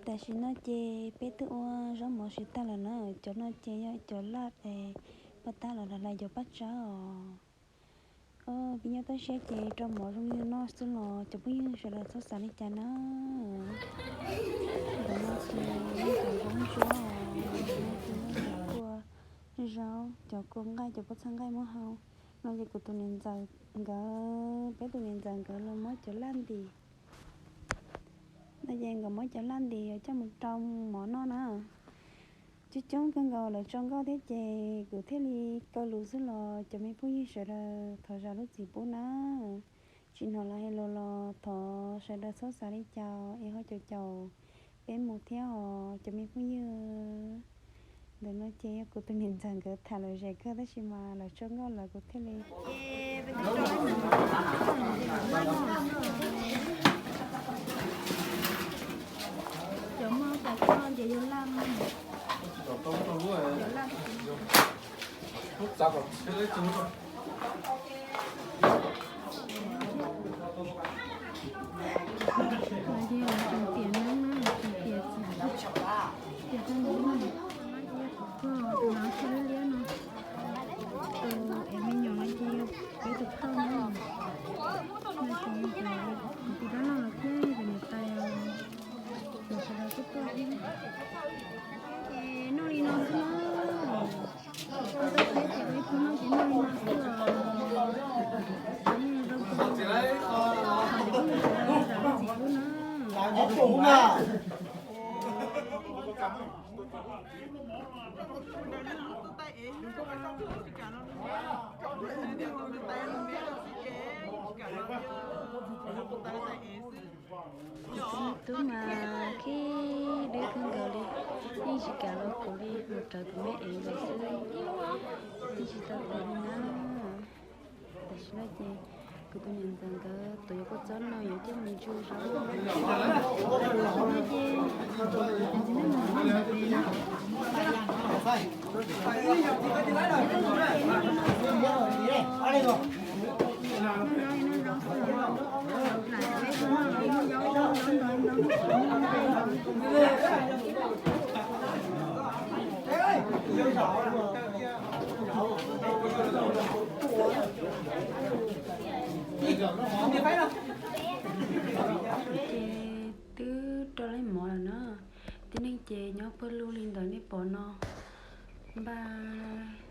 Tam sim no ces peb twb ua zaub mov siav tag lawm na, cov no ces yog cov laj es paj tab los hlais cov paj tsawb os. Peb nyob toj siab ces rau mov zoo li no xwb los cov phooj ywg sawv daws txhob xav li cas na. Ntawm no ces yeej cov zaub ntsuab, cov kua zaub, cov kua nqaij, cov pob txha nqaij muab hau. No ces kuv tus niam ntxawm nkawd, peb tus niam ntxawm nkawd los muab cov laj ntim. No ces nkawd muab cov laj ntim yuav coj mus rau mov noj na. Coob coob kawg nkaus lawv tso nkauj thiab ces kuv thiaj li kaw lus xwb los cov me phooj ywg sawv daws thov zam lub txim pub na. Tsis hnov lawv hais lus los thov sawv daws txhob xav li cas es ho caum caum peb mus thiab os cov me phooj ywg. Ntawm no ces yog kuv tus niam ntxawm nkawd tham lom zem kawg tab sis mas lawv tso nkauj lawm kuv thiaj li Cov moj tas koj ces yog laj mog. Ces lawv tseem tiam neeb na, tseem tiam txiv, tiam tau neeb na. Koj tus nav koj liab liab no, tus es me nyuam no ces yog peb tus phauj na. No ces yog cov kwv tij dab laug los thiab cov niam tais, cov sawv daws kuj tuaj thiab. Ces noj li no xwb na. Ua ntej peb ces ua ib pluag noj ces noj li no xwb os. Cov me nyuam zoo kawg, thov cov phooj ywg sawv daws zam lub txim pub na. Tus tub mas khib dub kawg nkaus li, yeej tsis kam los kuv li, mus rawv kuv me ev lawm xwb, yeej tsis tau tes li na. Tam sim no ces kuv tus niam ntxawm nkawd tuav cov kua txob no yuav coj mus ntsu zaub no ces, Ces twb rau laib mov lawm na. Tib neeg ces nyob pawg lug li ntawd nej pom no, npaj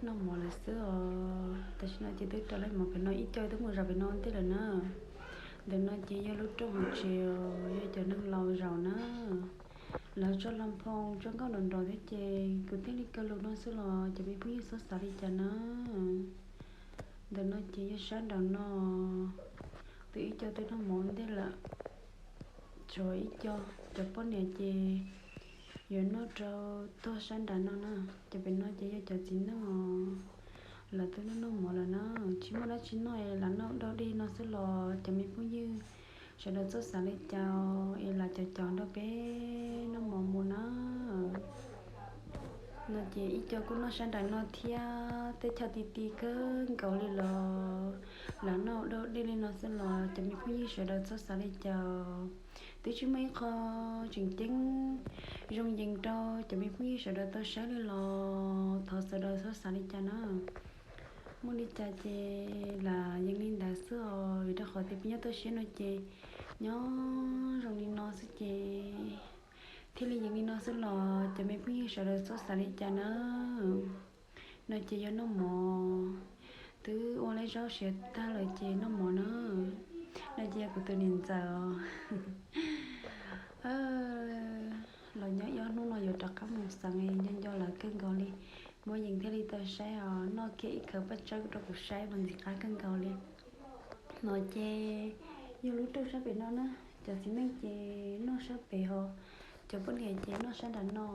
noj mov lawm xwb os. Tam sim no ces twb rau laib mov pem no, ib co twb mus zaum pem no ua ntej lawm na. Ntawm no ces yog lub rooj hauv tsev, yog cov neeg laus zaum na. Lawv tso loo phoo tso nkauj nrov nrov thiab ces kuv thiaj li kaw lus no xwb los cov me phooj ywg txhob xav li cas na. Ntawm no ces yog sab nraum no, twb ib co twb noj mov ua ntej lawm. Tshuav ib co, cov poj niam ces yuav noj rau tog sab nraum no na. Cov pem no ces yog cov txiv neej os, lawv twb noj noj mov lawm na. Tsis muaj dab tsi noj es lam noj dog dig no xwb los cov me phooj ywg sawv daws txhob xav li cas es lam caum caum nrog peb noj mov mus na. No ces ib co kuj noj sab nraum no thiab, teb chaws ti ti kawg nkaus li los lam noj dog dig li no xwb los cov me phooj ywg sawv daws txhob xav li cas. Twb tsis muaj ib qho tseem ceeb zoo yees rau cov me phooj ywg sawv daws tau saib li los thov sawv daws txhob xav li cas na. Muaj li cas ces lam yees li ntawd xwb os, vim rau qhov tias peb nyob toj siab no ces nyob zoo li no xwb ces thiaj li yees li no xwb los cov me phooj ywg sawv daws txhob xav li cas na. No ces yog noj mov, twb ua lawm zaub siav tag lawm ces noj mov na. No ces yog kuv tus niam ntxawm os. Los nyob ib ob hnub no yuav rov qab mus xeev, nco nco lawv kawg nkaus li. Muaj yees thiaj li tau saib os, noj kiag ib khawv paj tsawb rau kuv saib mas ntxim qab kawg nkaus li. No ces yog lub rooj sab pem no na, cov txiv neej ces noj sab pem ho, cov poj niam ces noj sab nram no.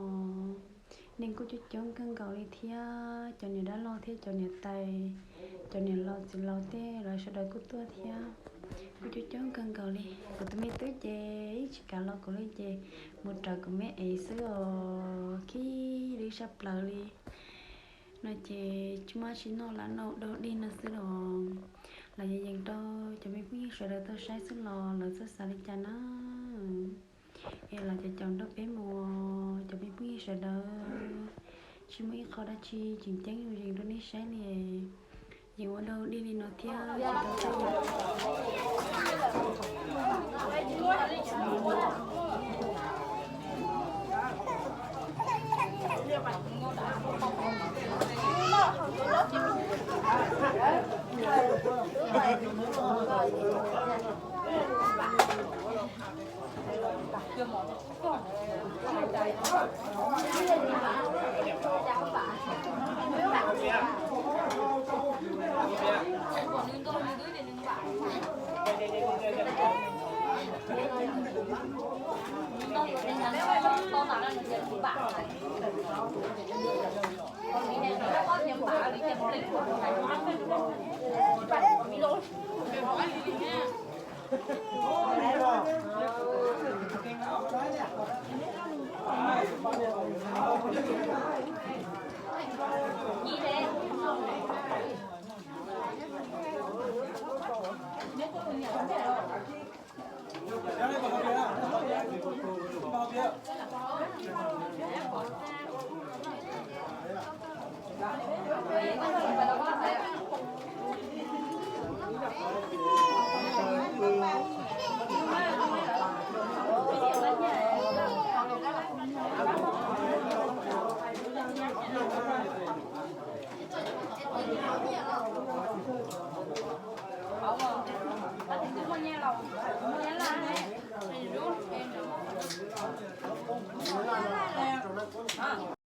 Neeg kuj coob coob kawg nkaus li thiab, cov niam dab laug thiab cov niam tais, cov niam laus txiv laus tej lawv sawv daws kuj tuaj thiab, kuj coob coob kawg nkaus li. Kuv tus me tub ces yeej tsis kam los kuv li ces mus raws kuv me ev xwb os, khib dub saj plaws li. No ces tsis muaj dab tsi noj, lam noj dog dig no xwb los lam yees yees rau cov me phooj ywg sawv daws tau saib xwb los lawv txhob xav li cas na. Es lam caum caum nrog peb mus Sawv daws, tsis muaj ib qho dab tsi tseem ceeb zoo zeem rau nej saib li. Yeej ua dog dig li no thiab tsis tau txawj.